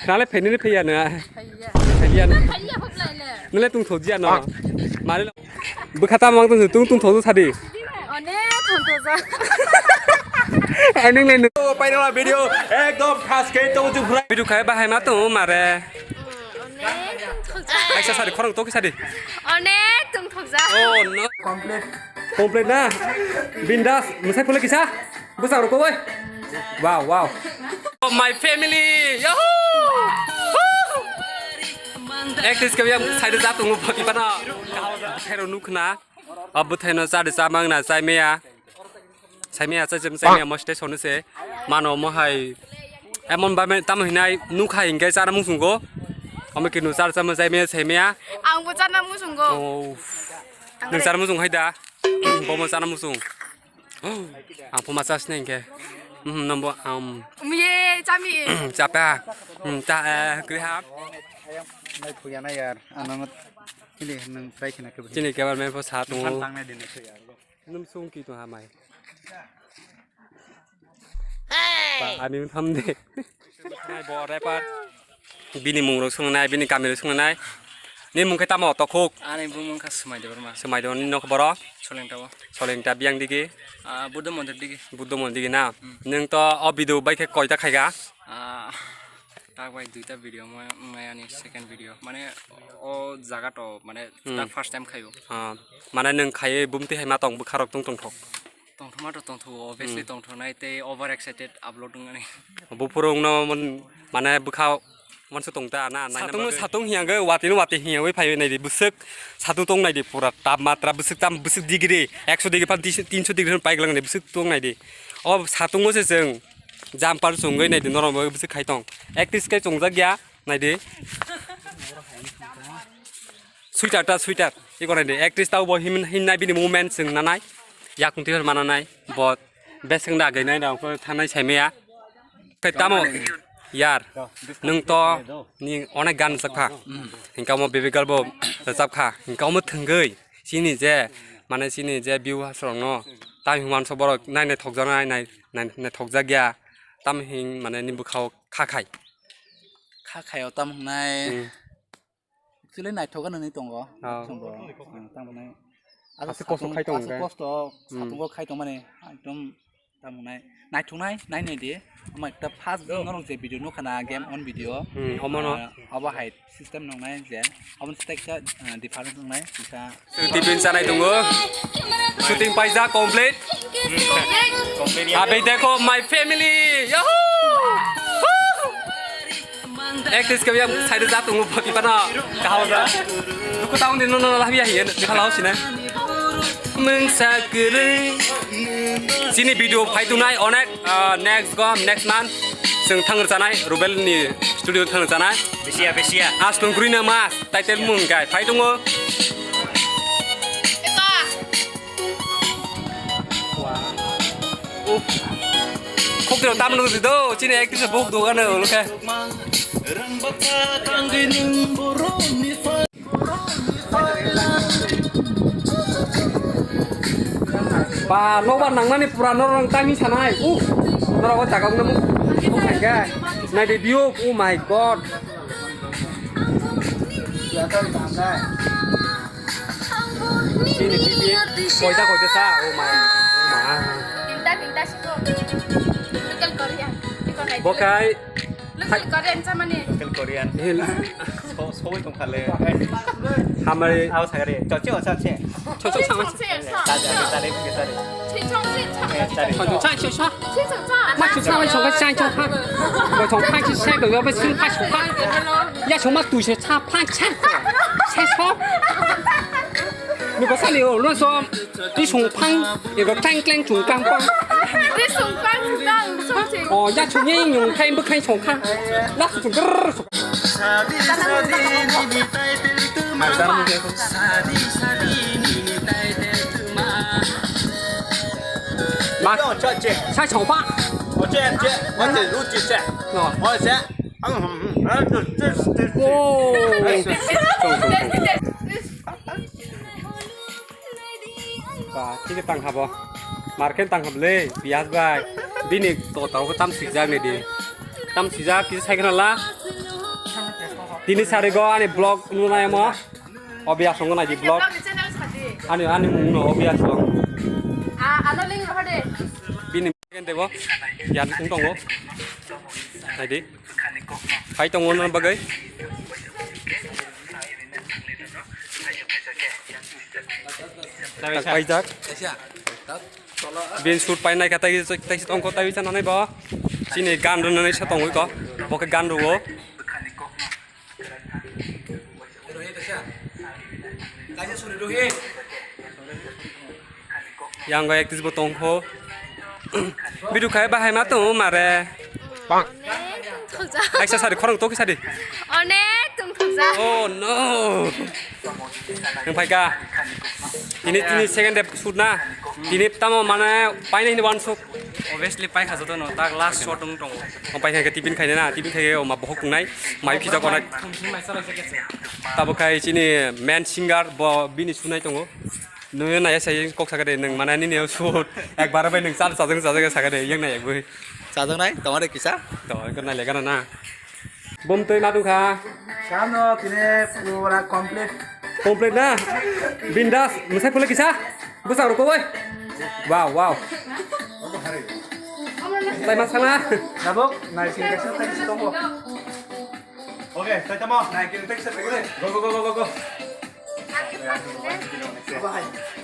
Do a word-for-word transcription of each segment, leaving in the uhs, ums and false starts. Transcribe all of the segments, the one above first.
Nale phaini ni phaiya na. Phaiya. Phaiya na. Phaiya hoplai le. Nale tung thok jia no. Mare lo. Bwkha ta mang tung tung thok sadi. One thok thok ja. Ending le. Oh, final video ekdom khas ke to ju phrai. Video khai bahai ma tung mare. One thok thok ja. Aisa sadi khorang to ki sadi. One tung thok ja. Oh no. Complete. Complete na. Bindas. Musai phule kisa. Bwsarok kowai. Wow, wow. Oh, my family. Yahoo! Actress kau yang side jat tongo boti pana. Hero nukna. Abu thaino sade samang na saimaya. Saimaya sa jem saimaya mo station se. Mano mo hai. Emon ba me tamo hinai nukha hingke chana musungo. Ome kinu sar sama saimaya saimaya. Ang bo chana musungo. Oh. Nang chana musung hai da. Bo mo chana musung. Ang puma chas nai hingke. Hmm, nambo, um. Miye, chami. Chapa. Hmm, ta, eh, kri ha. Nai puya na yar. Ano ngot. Chini nang try kena ke. Chini kebar men po sa tu. Tang nai din se yar. Num sung ki tu ha mai. Ba, ani tham de. Nai bo rapper. Bini mung rok sung nai, bini kami rok sung nai. Ni mung khe tamo tokhuk. Ani bumung kha Swmai Debbarma. Swmai Debbarma, ni nok boro? Solengta o. Solengta biyang digi? Ah, Buddha Mandir digi. Buddha Mandir digi na? Hmm. Nung to o video bai khe koita khaika? Ah, tak bai duita video mo, mo ani second video. Mane o jaga to, mane Hmm. tak first time khayo. Ah, mane nung khaiwi bumti hai ma tong bwkha rok tung tong thok. Tongthoma to tongtho, obviously Hmm. tongthonai tei over excited upload wngmani. Buphuru wngno mon-, mane bwkha mansa tongta na, naina Satung, bagwi. Satung hiyangwi, watino wati hiyangwi phaiwi naidi bwswk, satung tong naidi pura tapmatra bwswk tam, bwswk degree, ekso degree phan, tinsho degree phan paiglang naidi bwswk tong naidi. O satungo se chwng jumper chungwi naidi norok bagwi bwswk khai tong. Actress khe chungjak ya. Naidi. Sweeter ta sweeter. Iko naidi. Actress tau bo him-, hinnai bini movement chwng nanai. Yakung twi mana nai. Bo beseng da gai nai da ko thanai sai meya. Khe tamo yar. Nung to ni onek gan rwchap kha. Hinka mo baby girl bo rwchap kha. Hinka mo thwngwi. Chini je mane chini je view hasrok no. Tam himman so borok nai nai thokjak nai nai nai thokjak ya. Tam hing mane ni bwkhao kha khai. Kha khaio tam hwnai. Hmm. Actually naithok gano ni tongo. Oh. Chwngbo. Hmm, tam hwnai. Aswk kosto khai tong aswk hwnkhe. Kosto Hmm. Satungo khai tongmani ekdom tam hwnai. Naithoknai, nainai di. Omo ekta first norok je video nukha na game on video. Hmm, omono. Ah, obo hai system nongnai je. Omo stack sa, ah, different nongnai. Kisa Chwng tiffin chanai tongo. Shooting paijak complete. Complete ya. Abei dekho my family. Yahoo! Actress kau yang side jat tongo boti pana. Kaham da. Duku taung din no no lah biya hiyan. Kalau sini. Mengsa kere. Sini video phai tunai onek. Ah, next gom, next month, chwng thangr chanai, Rubel ni studio thangr chanai. Bisiya, bisiya. Astung green mas, title mung kai, phai tongo. Eka. Uff. Khok tiro tam nung do, chini actress buk do gana, ulo khe. Ba, nokbar nangmani pura norok tangwi sanai. Uh, norok o jaga wngna mung, mung khaikhe. Naidi view, oh my God. Chini P P koita koita sa, oh my, oh my. Tinta, tinta siko. Local Korean. Bo khai Local Korean chamani. Local Korean. Hel. So, so tong khale. Hamari. Aw sagare. Choche o sache. Choche sama. Choche o sa. Tare, tare, tare. Che chong che chong. Eh, tare. Chong chong chai chong sa. Che chong chong. Ma chong sa, chong ka chai chong ka. Bo chong ka chi sai ko yo ba sin ka chong ka. Ya chong ma tu se cha pa cha. Sai so. Ni ko sa ni o lo so. Twi songphang, ego kleng kleng chungkang pang. Twi songphang chungkang, songse. Oh, ya chungye nyung khai bwkhai songkha. La su chung grrr su. Ma. Sai songpha. No. Oh. Ba, tini tang habo. Market tang hable, piyaj bai. Bini to tao tam swijak ni di. Am sijak kisa cycle la. Tini sari go ani vlog nunai mo. Obi asong nai di vlog. Ani ani mung no obi asong. Alo ling rohade. Bini debo. Yan ung tongo. Nai di. Phai tongo non bagai. Tak paijak. Bin shoot painai kha tai tai tongko tai sananai bo. Chini gan rwnani sa tongwi ko. Bo khe gan rwo. Yang go actress bo tongkho. Bidu khai bahai ma tongo mare. Onek tongthokjak. Aisa sari khorang toki sari. Onek tongthokjak. Oh no. Nang phaika. Tini tini second day shoot na. Tini tamo mane paina hini one shot. Obviously paikha joto no tak last shot wng tongo. Ang paikha ke tiffin khaina na, tiffin khai o ma bohok tongnai. Mai khijak onek. Tabo khai chini main singer bo bini sunai tongo. Nungyo naya sai kok sakade nung mana nini shoot. Ekbar bai nung chal chajang chajang sakade yang naya bui. Chajang nai, tomare kisa? To, ekor nai legana na. Bom twi ma dukha. Kano tine pura complete. Complete na? Bindas, musai pula kisa? Busa roko boy. Wow, wow. Tai ma sana? Nabok, nai sing kasa tai sing tongo. Okay, tai tamo. Nai kiri tai sing tongo. Go, go, go, go, go, go.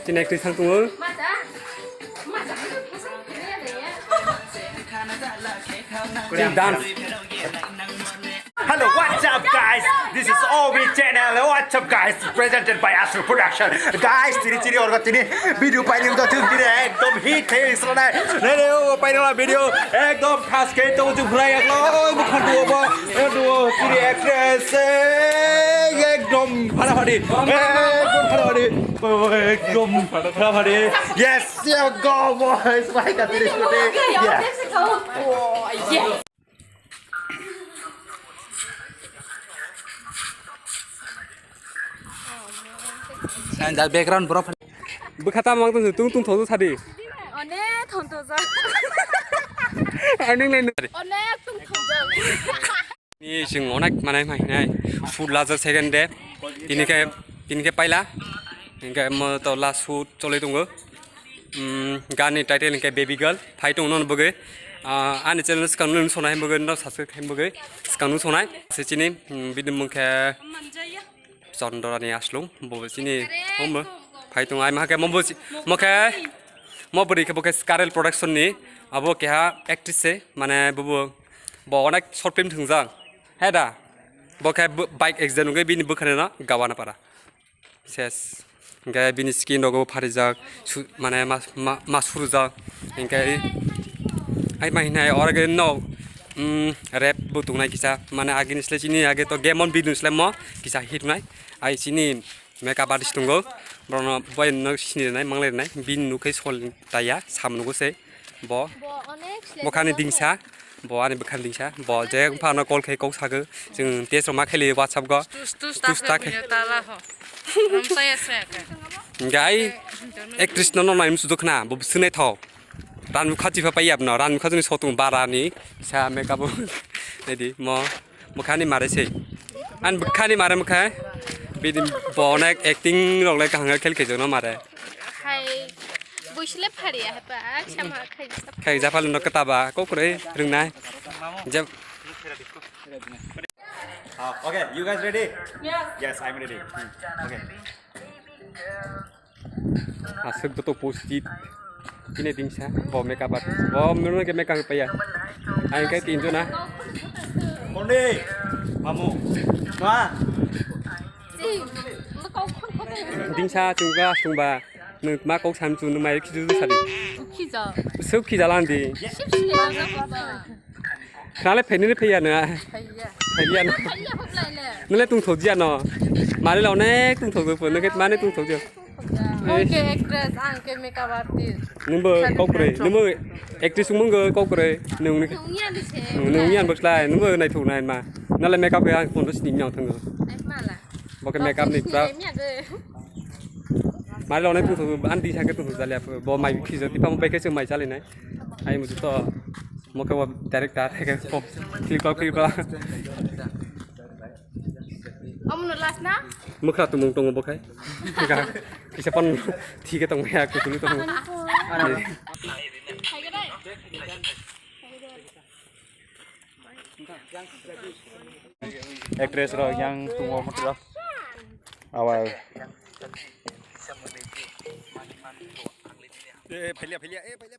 Tini actress thang tongo. Tini dance. Hello, what's up, guys? This is O B channel. What's up, guys? Presented by Astro Production. Guys, tini tini orga tini video paini orga tini tini ekdom hit hai isra nai. Nai nai o paini orga video ekdom khas ke to ju bhulai eklo. Oi bukhan duo bo, e duo tini actress, eh, ekdom phara phari, ekdom phara phari, ekdom phara phari. Yes, yeah, go boys, like a tini shooting. Yeah. And the background bro. Bwkha tamo wng tong tung tung thok sadi. Onek thong thok jak. Ani nai. Onek tung thok jak. Ni sing onek manai mai nai. Food laja second day. Tini khe tini khe paila. Hingke mo to last food choli tongo. Gani title hingke Baby Girl. Phai tongo nono bwgwi. Ani channel swkang nung sonai bwgwi no subscribe khai bwgwi. Swkang nung sonai. Se chini bini mung khe Chondorani Aslung, bo chini omo phai tongo, ai ma khe mo bo mo khe mo bwrwi khe bo khe Karel Production ni abo keha actress se, mane bo bo bo onek short film thwngjak, he da? Bo khe bike accident wngwi bini bwkhani no gawana para ses, hingke bini skin rogo pharijak, mane ma surujak, hingke ai ma hinai oro no. Rap bo tongnai kisa, mane agini sle chini age to game on bidung sle mo kisa hit wngnai. Ai chini makeup artist tongo, borokno boy no sini rwnai manglai rwnai, bini nuk khe sol taiya sam nugo se bo. Bo khani dingsa, bo ani bwkhani dingsa, bo je phano call khai kok sago, chwng test rok ma khaili WhatsApp go. Tus ta khe. Gai actress no nonai musudo khna, bo swngnaithok. Ran bwkha chipha pai yapno, ran bwkha chini sotung bara ni sa makeup o. Nai di mo bwkha ni mare se. An bwkha ni mare bwkha. Bidi bo onek acting rok le kaham khel khe jono mare. Hai buisle phari ya pa sama khai. Khai japal no kata ba ko kore rung nai. Jab. Ah, okay, you guys ready? Yes. Yes, I'm ready. Hmm, okay. Aswk joto post-it. Tini dingsa bo makeup artist. Bo mano ke makeup paya. Ang kai tin jona. Kondi? Mamu. Ma. Dingsa chungba chungba. Nung ma kok sam chu nung mai khiju sadi. Khija. Suk khija landi. Sip sip. Khale phainini phaiya na. Phaiya. Phaiya na. Phaiya hoplai le. Nole tungthok jia no. Mare la onek tungthok jia, nole mane tungthok jia. Ang ke actress, ang ke makeup artist. Nungbo kok kwrwi, nungbo actress wngmung go kok kwrwi. Nung ni. Nung yan se. Nung yan bwslai, nungbo naithok nai ma. Nale makeup ya kono sini nyang thango. Ai mala. Bo ke makeup ni pra. Mare la onek tungthok, an di sa ke tungthok jali apo. Bo mai khijo tipa mo bai ke se mai jali nai. Ai mu to. Muka wa director hai ke pop clip pop clip pop. Omo no last na? Mukha tumung tongo bo khai. Kisa pan thike tong ya kutulu tong. Hai ke dai. Actress rok yang tongo mukha. Awal. Eh, phalia, phalia, eh, phalia.